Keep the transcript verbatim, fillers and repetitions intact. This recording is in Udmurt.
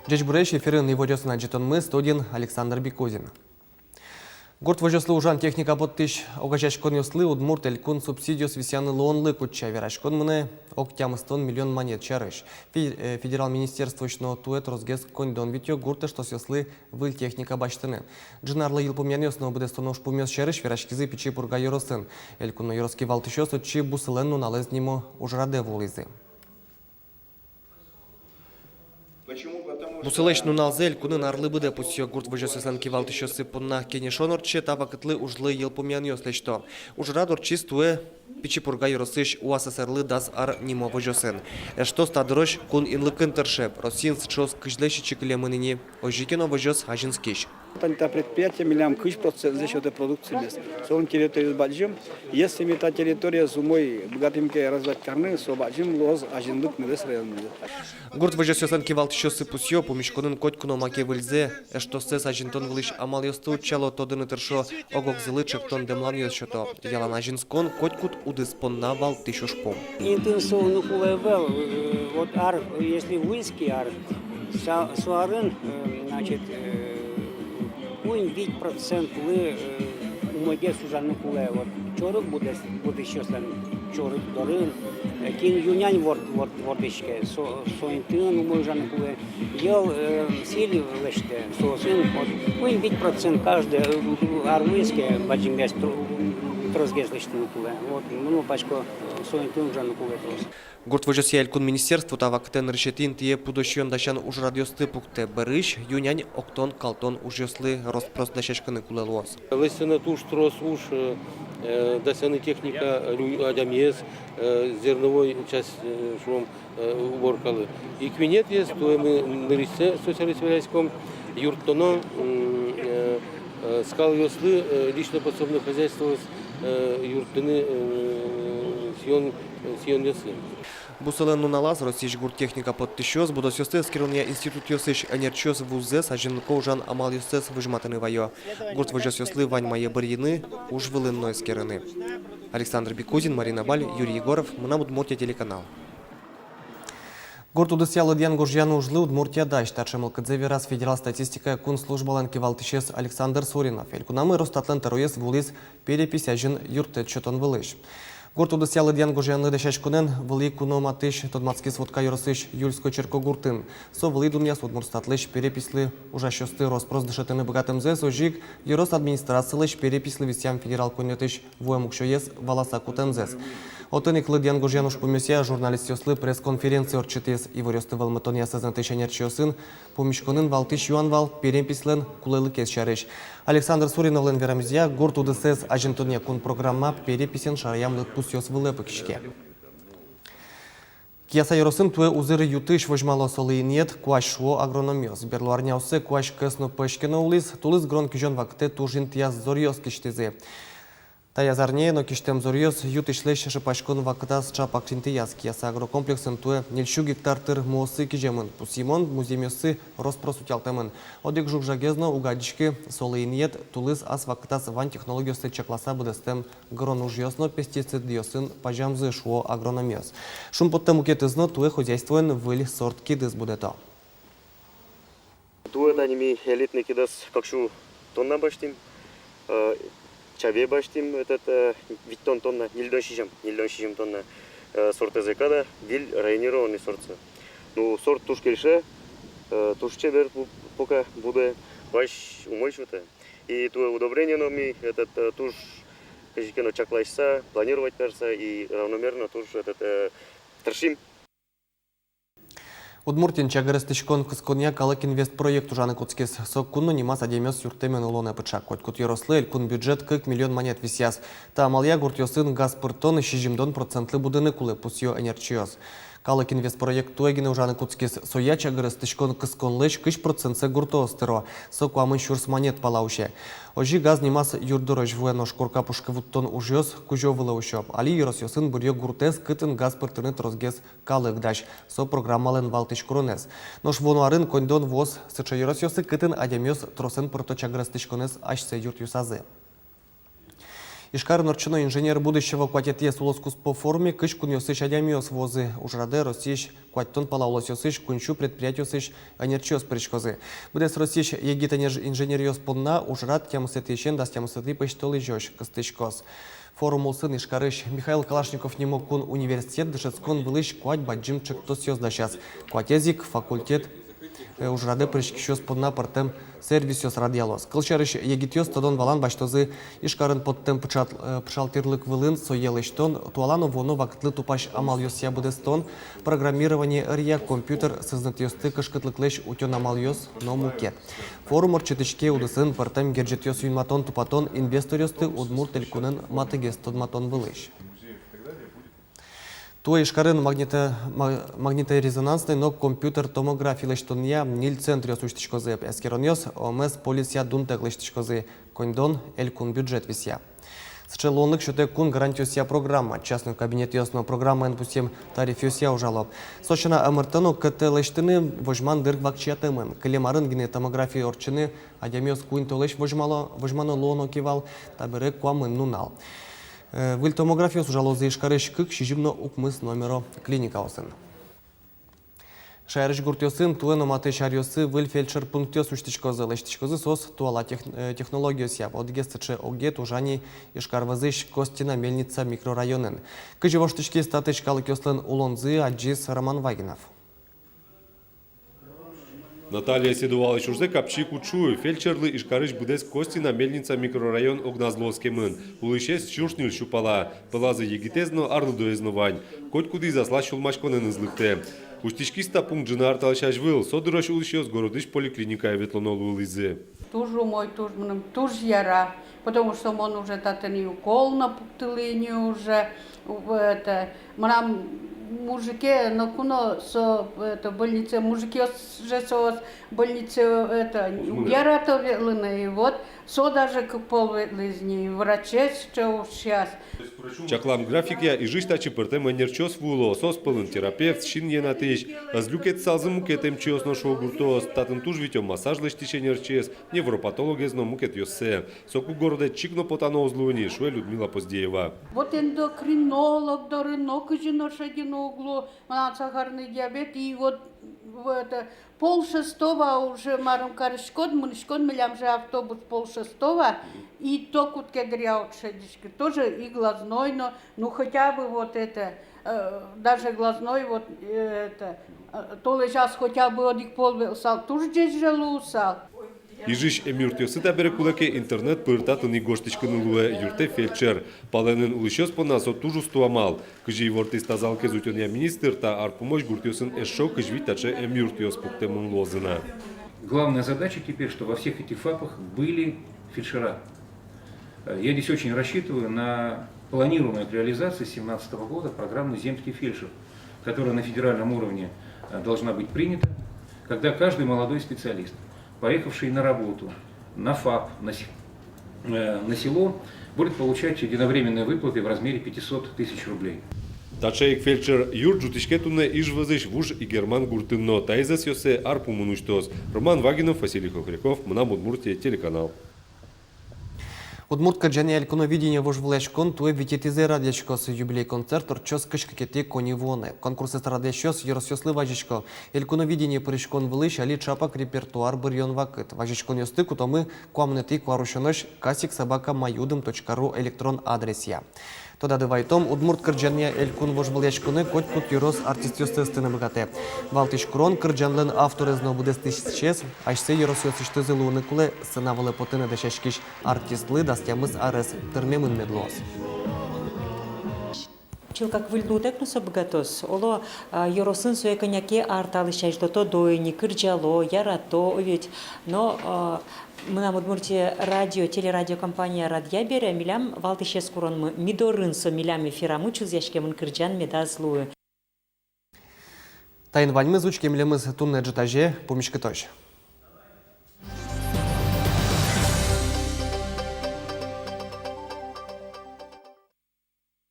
Ӟечбуресь! Эфирын «Иворъёс» адӟытонмы, студиын Александр Бикузин. Гурт возёслы ужан техника поттӥсь огазеяськонъёслы Удмурт Элькун субсидиос висъяны луонлык утча. Вераськон мынэ ог тямыстон миллион манет сярысь. Фе-, э, федерал министерствоысь но туэ тросгес коньдон витё гурт эштосъёслы выль техника басьтыны. Ӝынарлы йылпумъянъёс но быдэстоно ужпумъёс сярысь вераськизы Пичи Пурга ёросын. Элькун но ёрос кивалтӥсьёс отчы бусылэн нуналэз нимо ужрадэ вуылӥзы. Бусылэсь нуналзэ элькунын арлы быдэ пусъё. Гурт возёсъёслэн кивалтӥсьёссы понна кенешон ортче, та вакытлы ужлы йылпумъянъёс лэсьто. Ужрад ортчиз туэ Пичи Пурга ёросысь УАССР-лы дас ар нимо возёсын. Эштос та дырозь кун инлыкын тырше. Россиын сыӵеос кызьлэсь ичи кылемын ини. Озьы ке но возёс азинскись. Тани та предприятие милям кызь процентсэ сётэ продукциямес. Солэн территориез бадӟым. Если ми та территориез умой быгатӥм ке развивать карыны, со бадӟым луоз азинлык милес районмылы. Гурт возёсъёслэн кивалтӥсьёссы пусъё: пумиськонын котьку но маке выльзэ, эштоссэс азинтон вылысь амалъёсты утчало, тодыны тыршо, ог-огзылы ӵектон-дэмланъёс сёто. Ялан азинскон котькуд удыс понна валтӥсь ужпум. Интыын со луыны кулэ ӧвӧл, э, вот ар, если вуиз ке ар, со, со арын, э, значит, э, куинь-вить процентлы, э, умойгес ужаны кулэ. Вот чорыг будэ-, будӥсьёслэн чорыг дорын, э, кин ю-нянь ворд-, ворд-, вордӥське, со, со интыын умой ужаны кулэ. Йӧл, э, сӥль лэсьтэ, соосын вот куинь-вить процент каждый, э, ар вуиз ке, бадӟымгес тро-, тросгес лэсьтыны кулэ. Вот, ну, пачко, э, со интыын ужаны кулэ трос. Гурт возёсъя элькун министерство та вакытэ нырысетӥ интые пудо сиён дасян ужрадъёсты пуктэ. Бӧрысь ю-нянь октон-калтон ужъёслы рос-прос дасяськыны кулэ луоз. Лэсьтыны туж трос уж, э, э, дасяны техника, э, лю-, адямиез, э, зерновой часть, э, шуом, э, уборкалы. И куинетӥез, туэ ми нырысьсэ со сярысь вераськом, юрттоно, м, э, э, скалъёслы, э, лично подсобных хозяйствоос, э, юрттыны, э, сиён, э, сиёнъёсын. Бусылэн нуналаз Россиысь гурт техника поттӥсьёс, будосъёсты эскеронъя институтъёсысь ӧнерчиос вуззэс азинлыко ужан амалъёссэс возьматыны вайо. Гурт возёсъёслы вань мае бырйыны, уж вылын но эскерыны. Александр Бикузин, Марина Баль, Юрий Егоров, «Мынам Удмуртие» телеканал. Гурт удысъя лыдъян-гожъян ужлы Удмуртия дась. Таӵе мылкыдзэ вераз федерал статистикая кун службалэн кивалтӥсез Александр Суринов. Элькунамы Росстатлэн тӧроез вуылӥз перепись азьын юрттэт сётон вылысь. Гурт удысъя лыдъян-гожъянлы дасяськонэн вылӥ куно матысь тодматскиз Вотка ёросысь Юльской черкогуртын. Со вылӥ дунъяз Удмуртстатлэсь переписьлы ужасьёсты рос-прос дышетыны быгатэмзэс, озьы ик ёрос администрацилэсь переписьлы висъям федерал коньдэтысь вуэм уксёез валаса кутэмзэс. Отын ик лыдъян-гожъян ужпумъёсъя журналистъёслы пресс-конференция ортчытӥз. Иворъёсты вӧлмытонъя сазьнэтысь ӧнерчиосын пумиськонын валтӥсь юан вал переписьлэн кулэлыкез сярысь. Александр Суриновлэн верамезъя, гурт удысэз азинтонъя кун программа переписен шараям лыдпусъёс вылэ пыкиське. Кияса ёросын туэ узыр ю-тысь возьмало, солы инъет куазь, шуо агрономъёс. Берло арняоссэ куазь кӧс но пӧсь ке но улӥз, тулыс гырон-кизён вакытэ туж интыяз зоръёс кисьтӥзы. Таяз арняе но кисьтэм зоръёс ю-тысьлэсь шыпаськон вакытаз ӵапак интыяз. Кияса агрокомплексын туэ ньыльсю гектар тыр муосы киземын. Пусйымон, музъемъёссы рос-прос утялтэмын. Одӥг жуг-жагез но уг адӟиськы, солы инъет тулыс ас вакытаз вань технологиосты чакласа быдэстэм гырон ужъёс но пестицидъёсын пазямзы, шуо агрономъёс. Шумпоттэм мукетыз но: туэ хозяйствоын выль сорт кидыс будэто. Туэ тани ми элитный кидыс кык сю тонна басьтӥм, э, чабей басьтӥм, этот, э, витьтон тонна, ньыльдон сизьым, ньыльдон сизьым тонна, э, сортэз ик, да, выль районированный сортсэ. Ну, сорт туж кельше, э, туж чебер бу-, пока будэ, куазь умой сётэ. И туэ удобрение но ми, этот, э, туж, кызьы ке но чакласа, планировать карыса и равномерно туж, этот, э, тыршим. Удмуртиын чагыр эстӥськон кысконъя «Калык инвест» проект ужаны кутскиз. Со кун но нимаз адямиос юрттэмен улонэ пыӵа. Котькуд ёрослы элькун бюджет кык миллион манет висъяз. Та амалъя гуртъёсын газ пыртон сизьымдон процентлы будыны кулэ, пусъё ӧнерчиос. «Калык инвест» проект туэ гинэ ужаны кутскиз. Соя чагыр эстӥськон кысконлэсь кызь процентсэ гуртоос тыро. Со куамын сюрс манет пала усе. Озьы газ нимаз юрт дорозь вуэ, нош корка пушкы вуттон ужъёс кузё вылэ усё. Али ёросъёсын быръё гуртэз, кытын газ пыртыны тросгес калык дась. Со программалэн валтӥсь куронэз. Нош вуоно арын коньдон вуоз сыӵе ёросъёсы, кытын адямиос тросэн пырто чагыр эстӥськонэз асьсэ юртъёсазы. Ижкарын ортчоно «Инженер будущего» куатетӥез улоскуспо форуме кызь кунъёсысь адямиос вуозы. Ужрадэ Россиысь куатьтон пала улосъёсысь куинь сю предприятиосысь ӧнерчиос пыриськозы. Быдэс Россиысь егит инж-, инженеръёс понна ужрад тямысэтӥысен дас тямысэтӥ пӧсьтолэзёзь кыстӥськоз. Форум улсын Ижкарысь Михаил Калашников нимо кун университет дышетскон вылысь куать бадӟым ӵектосъёс дасяз. Куатез ик факультет э, ужрадэ пыриськисьёс понна пӧртэм сервисъёс радъялоз. Кылсярысь, егитъёс тодон-валан басьтозы Ижкарын поттэм пыӵат-, э, пыӵал тӥрлык вылын, сое лэсьтон, туала но вуоно вакытлы тупась амалъёсъя быдэстон, программирование ӧръя, компьютер сӧзнэтъёсты кышкытлыклэсь утён амалъёс но мукет. Форум ортчытӥське удысын пӧртэм герӟетъёс юнматон-тупатон, инвесторъёсты Удмурт Элькунын матыгес тодматон вылысь. Туэ Ижкарын магнито-, ма-, магниторезонансной но компьютер томографи лэсьтонъя ньыль центръёс усьтӥськозы. Эскеронъёс ОМС полисъя дунтэк лэсьтӥськозы, коньдон элькун бюджет висъя. Сыӵе луонлык сётэ кун гарантиосъя программа. Частной кабинетъёс но программаен пусъем тарифъёсъя ужало. Со сяна, МРТ но КТ лэсьтыны возьман дыр вакчиятэмын. Кылем арын гинэ томографи ортчыны адямиос куинь толэзь возьмало, возьмано луоно ке вал, табере куамын нунал. Э, выль томографиос ужалозы Ижкарысь кык, сизьым но укмыс номеро клиникаосын. Шаерысь гуртъёсын туэ но матысь аръёсы выль фельдшер пунктъёс усьтӥськозы. Лэсьтӥськозы соос туала тех-, э, технологиосъя. Одӥгез сыӵе огет ужа ни Ижкар вӧзысь Костина Мельница микрорайонын. Кызьы воштӥськиз татысь калыкъёслэн улонзы, адӟиз Роман Вагинов. Наталья Седувалысь ужзэ капчи ик уд шуы. Фельдшерлы Ижкарысь быдэс Костина Мельница микрорайон огназ луоз кемын. Улӥсез сюрс ньыль сю пала. Пӧлазы егитэз но, арлыдоез но вань. Котькудӥз аслаз сюлмаськонэныз лыктэ. Усьтӥськиз та пункт ӝыны ар талэсь азьвыл. Со дырозь улӥсьёс городысь поликлиникае ветлоно луылӥзы. Туж умой, туж, мыным туж яра. Потому что мон уже татын и укол но пуктылӥ ни уже, у, это, мынам мужике ноку но со, это, больнице, мужикъёс же соос больнице, это, уг ярато ветлыны, и вот со даже кык пол ветлӥз ни, врачез сыӵе ужасьёс. Чаклам графикъя, Ижысь татчы пӧртэм ӧнерчиос вуыло, соос пӧлын терапевт, син йӧнатӥсь. Ӧз люкетысалзы мукет эмчиос но, шуо гуртоос. Татын туж витё массаж лэсьтӥсь ӧнерчиез, невропатологез но мукетъёссэ. Соку городэ чик но потано уз луы ни, шуэ Людмила Поздеева. Вот эндокринолог доры но кызьы но шедьыны уг лу, мынам сахарный диабет, и вот, вот, э, пол шестого уже марым кариськод, мынӥськод, милям же автобус пол шестого, и то кутске дыръя уд шедьыськы. Тоже и глазной но, ну, хотя бы вот это, э, даже глазной, вот, э, это, э, толэзяз хотя бы одӥг пол ветлысал, туж ӟеч же луысал. Ижысь эмъюртъёсы табере кулэ ке, интернет пыр татын ик гожтӥськыны луэ, юрттэ фельдшер. Палэнын улӥсьёс понна со туж усто амал. Кызьы ивортӥз тазалыкез утёнъя министр, та ар пумозь гуртъёсын эшшо кызь вить таӵе эмъюртъёс пуктэмын луозы на. Главная задача теперь, что во всех этих ФАПах были фельдшера. Э, я здесь очень рассчитываю на планируемую к реализации с семнадцатого года программу «Земский фельдшер», которая на федеральном уровне, э, должна быть принята, когда каждый молодой специалист, поехавший на работу, на ФАП, на се-, э, на село, будет получать единовременные выплаты в размере пятисот тысяч рублей. Таӵе ик фельдшер юрт ӝутӥське туннэ Иж вӧзысь Вуж Игерман гуртын но. Таиз ӧсъёссэ ар пумын усьтоз. Роман Вагинов, Василий Хохряков, «Мынам Удмуртие» телеканал. Удмурт кырӟанъя «Элькуновидение» вожвылъяськон туэ витетӥзэ радъяськоз. Юбилей концерт ортчоз кызь кыкетӥ коньывуонэ. Конкурсэз радъясьёс ёросъёслы вазисько: «Элькуновидение» пыриськон вылысь али ӵапак репертуар быръён вакыт. Вазиськонъёсты кутомы куамынэтӥ куарусёнозь, касик собака май удм точка ру электрон адресъя. Тодады вайтом, удмурт кырӟанъя «Элькун» вожвылъяськонэ котькуд ёрос артистъёсты ыстыны быгатэ. Валтӥсь курон — кырӟанлэн авторез но быдэстӥсез асьсэ ёросъёсысьтызы луыны кулэ. Сцена вылэ потыны дасяськись артистлы дас тямыс арес тырмемын мед луоз. Чылкак выль луытэк но со быгатоз. Оло, а, ёросын сое кӧня ке ар талэсь азьло тодо ини, кырӟало, ярато ведь. Но, а, «Мынам Удмуртие» радио, телерадиокомпания радъя бере, милям валтӥсез куронмы: ми дорын со, милям эфирамы чузъяськемын кырӟан медаз луы. Таин ваньмыз. Учке милемыз туннэ ӝытазе. Пумиськытозь.